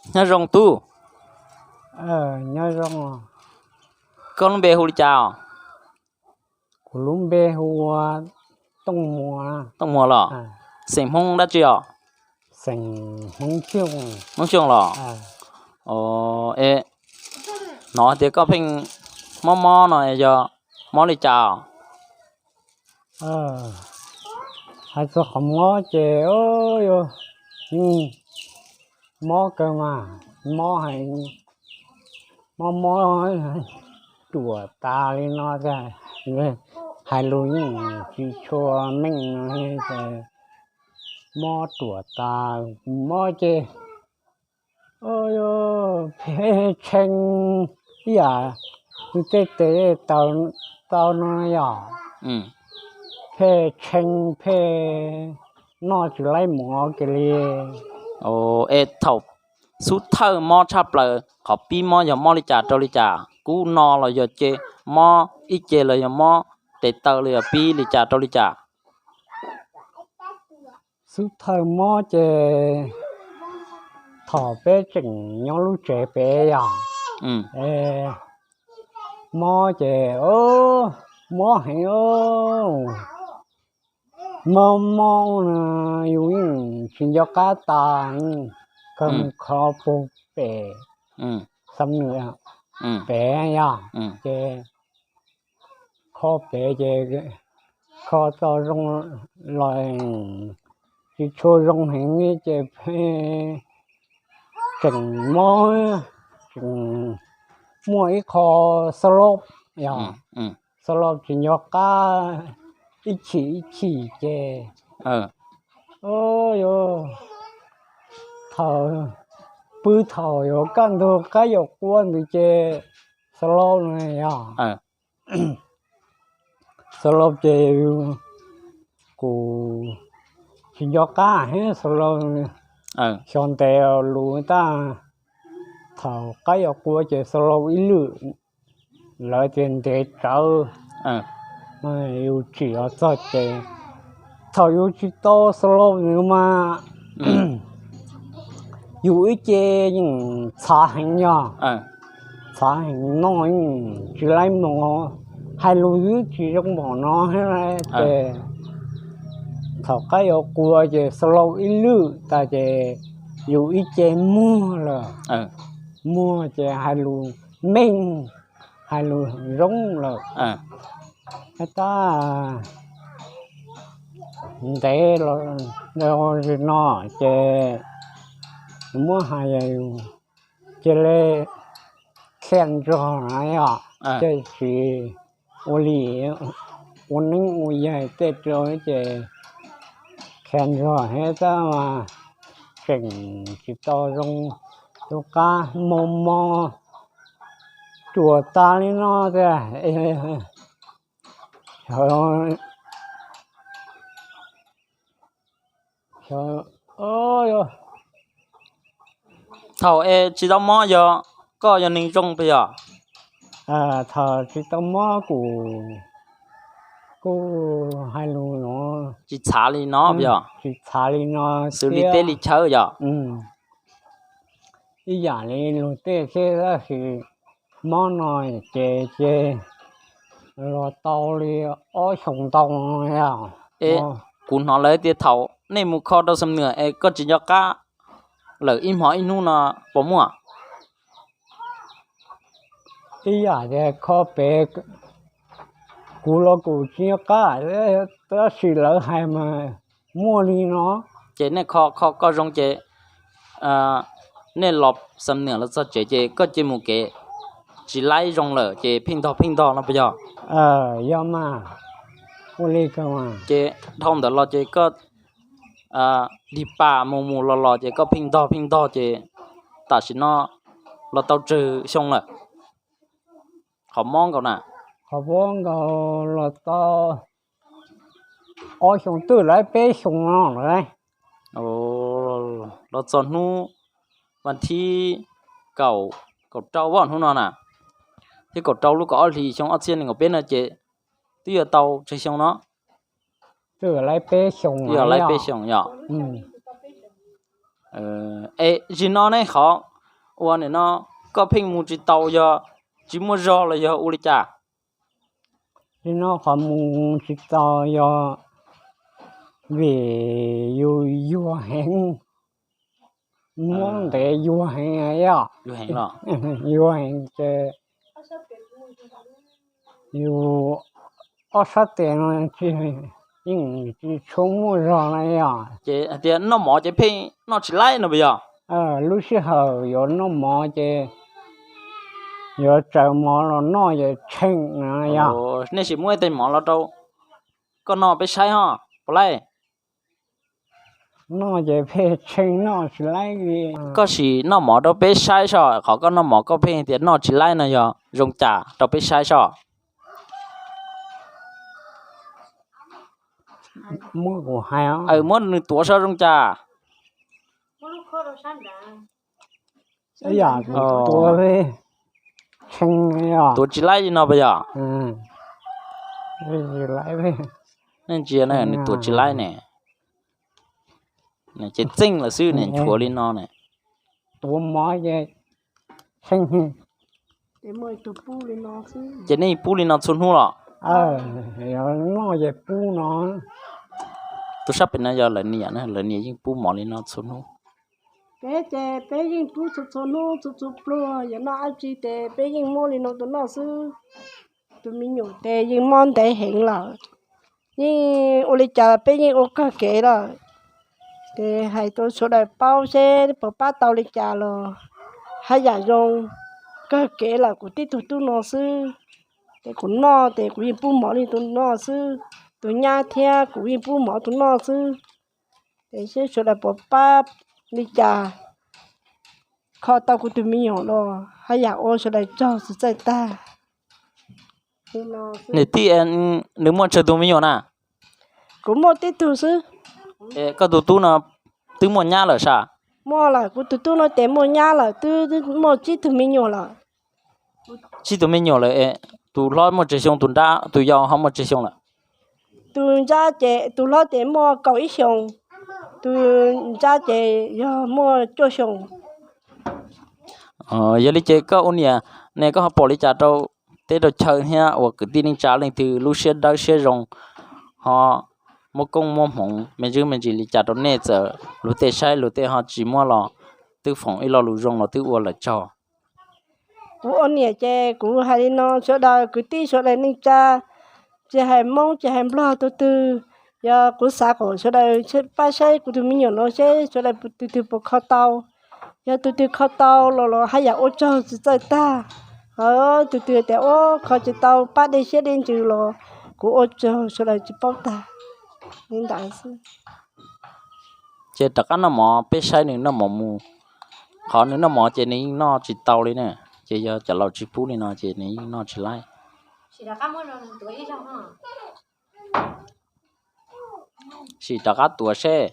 Nyob zoo tub. Koj lub npe hu li cas os? Kuv lub npe hu ua Tooj Muas. Tooj Muas los? Xeem Hmoob dab tsi os? Xeem Hmoob Xyooj. Hmoob Xyooj los? Es hnov tias koj pheej mob mob no es yog mob li cas os? Hais txog qhov mob ces yeej mob kawg mas, mob, mob mob ruam tas li no, hais lus yeej tsis tshua meej no, mob ruam tas, mob ces pheej tshee ib yam, tej tes tau no yog pheej tshee, pheej noj tsis laib mov kiag li. Es thaum xub thawj mob tshaj plaws qhov pib mob yog mob li cas rau li cas? Kub no los yog ce, mob ib ce los yog mob tes taw los yog pib li cas rau li cas? Xub thawj mob ces thaum peb tseem nyob lub tsev pem yog, mob ces mob heev, mob mob no yus yeej tsis nco qab tas, kawg mus kho puag pem Xam Nuam pem yog, ces kho pem ces kho tau zoo los tsis tshua zoo heev ces pheej tseem mob, tseem muaj ib qho xab laub yog, xab laub tsis nco qab, ib chim ib chim ces yuav thaum pw thaum yuav kaj ntug qab yuav qua ntawd ces xab laub no yog, xab laub ces kuv tsis nco qab thiab xab laub, xyov ntev lus tag, thaum qab yuav qua ces xab laub ib lwm, lawv tias ntev tsawv, yus tsim los txog ces thaum yus tsis tau xab laub nws mas yus ib ce yeej txhav heev yog, txhav heev noj yeej tsis laib mov, hais lus twb tsis zoo npaum no thiab ces thaum qab yuav qua ces xab laub ib lwm tas ces yus ib ce muag lawm, muag ces hais lus meej, hais lus zoo lawm. Tab ntev los no ces muab hais cia li qhia nrog na yog, ces tsis ua li ua neeb ua yaig tej rau ces qhia nrog thiab tab mas tseem tsis tau zoo, tus qab mob mob ruam tas li no tiag. Thaum es tsis tau mob yog koj yog neeg zoo puas yog? Thaum tsis tau mob kuj, kuj hais lus no tsis txhav li no puas yog? Tsis txhav li no, xws li teb li chaw yog. Ib yam li luag tej thiab tab sis mob no ces ces los tau li ob xyoos ntau no. Es kuv hnov lawv tias thaum nej mus kho rau Xam Nuam es koj tsis nco qab lawm ib hmo ib hnub no puas muaj? Ib yam tias kho pem, kuv los kuv tsis nco qab, tab sis lawv hais mas muaj li no. Ces nej kho kho koj zoo ces nej los Xam Nuam los txog tsev ces koj cia mus kev tsis laib zoo lawm ces pheej ntog pheej ntog no puas yog? Yog mas, ua li ko. Ces dhau ntawd los ces koj dig pas mus mus los los ces koj pheej ntog pheej ntog ces tam sim no los tau tsawg xyoo lawm? Qhov mob nkaus na, qhov mob nkaus los tau ob xyoos twb laib peb xyoos no lawm. Los txog hnub vas thib kaum, kaum rau hnub no na, thib kaum rau lub kaum ob hlis xyoo ob txhiab nees nkaum peb no ces twb yuav tau tsawg xyoo no? Twb yuav laib peb xyoos, twb yuav laib peb xyoos yom. Es zim no ne qhov ua nim no koj pheej mus tsis tau yog tsis muaj zog los yog ua li cas? Li no qhov mus tsis tau yog vim yus yuag heev, muab ntev yuag heev os. Yuag heev ces yus ob sab tes no yeej tsis tshua muaj zog na yom. Ces hais tias noj mov ces pheej noj tsis laib no puas yog? Lub sij hawm yuav noj mov ces yuav tsaws mov los noj ces tsheej no yog. Nej sim muab tej mov los rau koj noj peb saib ho puas laib? Noj ces pheej tsheej noj tsis laib li. Koj sim noj mov rau peb saib soj, qhov koj noj mov koj pheej tias noj tsis laib no yog zoo cas rau peb saib soj? Muab kuv hais, muab nws tuav soj zoo cas. Tuav tsis laib li no puas yog? Nej ntsia na, nws tuav tsis laib ne. Ces txeej lawm xwb ne, nchuav li no ne. Tuav mov ces, ces nej pub li no txhua hnub los? Noj ces pub no. Tus sab pem no yog lawv niam, lawv niam yeej pub mov li no txhua hnub. Peb ces peb yeej pub txhua txhua hnub txhua txhua pluag, yog noj dab tsi ces peb yeej muab li no tus noj xwb. Tus me nyuam ces yeej mob ntev heev lawm, yeej ua li cas peb yeej ua kawg kev lawm. Ces hais rau sawv daws paub seb puas pab tau li cas los haj yam zoo. Kawg kev lawm kuv tib tug tub no xwb, ces kuv noj ces kuv yeej pub mov li tus noj xwb. Tus nyab thiab kuv yeej pub mov tus noj xwb. Ces seb sawv daws puas pab li cas kho tau kuv tus me nyuam los haj yam ua sawv daws tsaug txim txaij tag. Niam tij, nws muaj tsawg tus me nyuam na? Kuv muaj tib tug xwb. Koj tus tub no twb muaj nyab lawm sas? Muaj lawm, kuv tus tub no ces muaj nyab lawm, twb muaj tsib tug me nyuam lawm. Tsib tug me nyuam lawm, tus hlob muaj tsawg xyoo, tus nrab tus yau ho muaj tsawg xyoo lawm? Tus nrab ces, tus hlob ces muaj kaum ib xyoos, tus nrab ces yog muaj cuaj xyoos. Yog li ces koj ua niam ne koj ho pom li cas rau teb rau chaw thiab uas kwv tij neej tsa leej twg lub siab dawb siab zoo, ho muaj koob muaj hmoov me ntsis me ntsis li cas rau nej, txawm luag tej saib luag tej ho tsis muab los twb foom ib lo lus zoo los twb ua lawm tsaug. Kuv ua niam ces kuv hais li no, sawv daws kwv tij sawv daws neej tsa, tsis hais Hmoob tsis hais Nplog, tus twg, yog kuv xav kom sawv daws pab saib kuv tus me nyuam no seb sawv daws tus twg puas kho tau. Yog tus twg kho tau los los haj yam ua tsaug txim txaij tag. Ho tus twg tias ua kho tsis tau, pab dej siab dej ntsws los kuv ua tsaug sawv daws tsis paub tag li ntawd xwb. Ces rov qab noj mov, peb saib nws noj mov mus. Qhov nws noj mov ces nws yeej noj tsis tau li na, ces yog cov laus tsis pub li no ces nws yeej noj tsis laib. Sim rov qab tuav seb.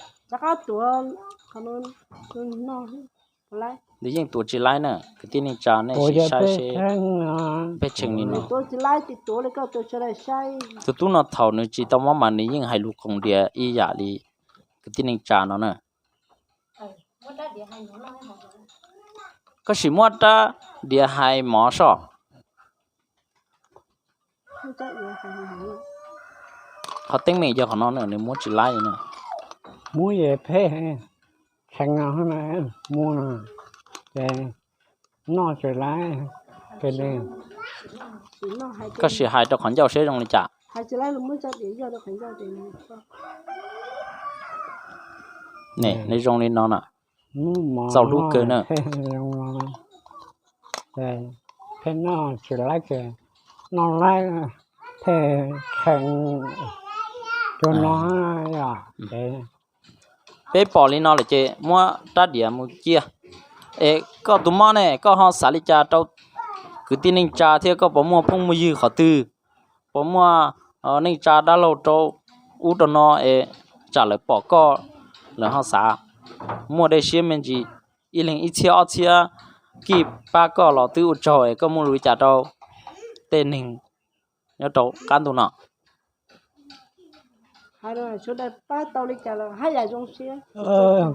Nws yeej tuav tsis laib na, kwv tij neej tsa nej sim saib seb. Peb tshee li no. Tus tub no thaum nws tsis tau mob mas nws yeej hais lus qoos diav ib yam li kwv tij neej tsa no na. Koj sim muab rab diav hais mov soj. Qhov teeb meem yog qhov no na, nws muab tsis laib li na. Muab es phem, tshee no, muab no ces noj tsis laib. Koj sim hais rau qhov ncauj seb zoo li cas. Ne, nws zoo li no na. Txaus hlub kawg na. Pheej noj tsis laib ces noj laib, pheej tshee cuag no. Peb pom li no lawm ces muab rab diav mus cia. Es koj tus mob ne, koj ho xav li cas rau kwv tij neej tsa thiab koj puas muaj phooj muaj ywg qhov twg, puas muaj neej tsa dab laug rau ub rau no es tsam lawv pom koj, lawv ho xav muaj dej siab me ntsis, ib leeg ib txhiab ob txhiab kij pab koj los twb ua tsaug es koj muaj lus li cas rau tej neeg nyob rau qab ntuj no?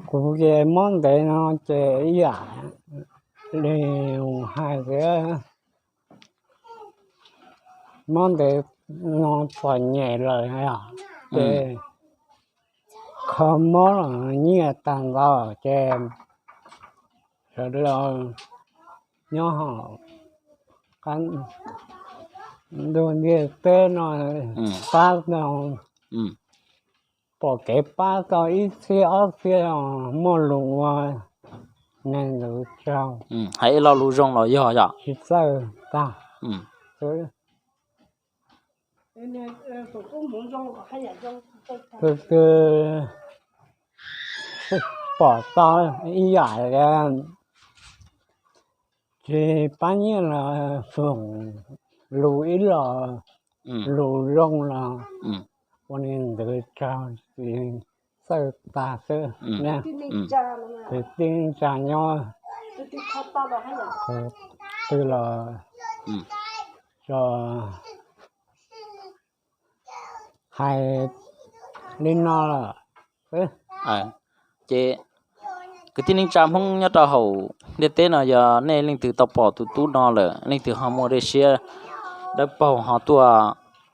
Kuv ces mob ntev no ces ib yam li hais tias mob ntev no txom nyem lawm os, ces kho mob los nyiaj tag ntau ces sawv daws nyob hauv ntuj ntiaj teb no pab tau, pom kev pab tau ib txhiab ob txhiab os, muaj lus ua neeg ntawd tsaug. Hais ib lo lus zoo los yog yom? Tsis txawj tag. Tus twg pom tau ib yam li tsis pab nyiaj los foom lus ib los lus zoo los ua li ntawd tsaug, tsis txawj tag xwb. Kwv tij neej tsa nyob qhov twg los tso hais li no lawm. Ces kwv tij neej tsa Hmoob nyob rau hauv ntiaj teb no, yog nej leej twg tau pom tus tub no lawm, leej twg ho muaj dej siab dawb paug ho tuaj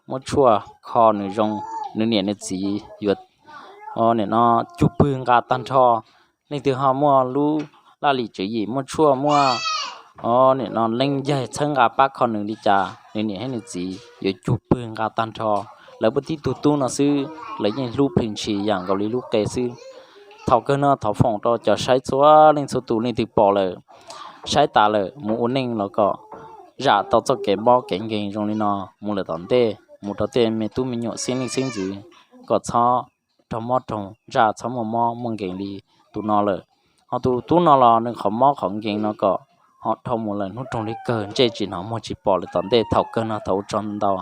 muab tshuaj kho nws zoo, nws niam nws txiv yuav nim no cug pwg nqa tag nrho. Leej twg ho muaj lub laj lim tswv yim muaj tshuaj muaj nim no leej yaig txhawb nqa pab kho nws li cas, nws niam thiab nws txiv yuav cug pwg nqa tag nrho. Lawv puab tib tug tub no xwb, lawv yeej hlub plhws ntshis yam nkaus li lub qe xwb. Thaum kawg no thov foom rau cov saib txhua leej txhua tus, leej twg pom lawm, saib tas lawm mus ua neej los kom zam tau txoj kev mob kev nkeeg zoo li no mus lawm tom ntej, mus rau tej me tub me nyuam xeeb leej xeeb ntxwv kom txhob raug mob raug ntsaj, txhob muaj mob muaj nkeeg li tus no lawm. Ho tus tub no los nws qhov mob qhov nkeeg no kom ho dhau mus lawm hnub roog li kawg, ntsej tsis hnov muag tsis pom lawm tom ntej. Thaum kawg no thov ua tsaug ntau.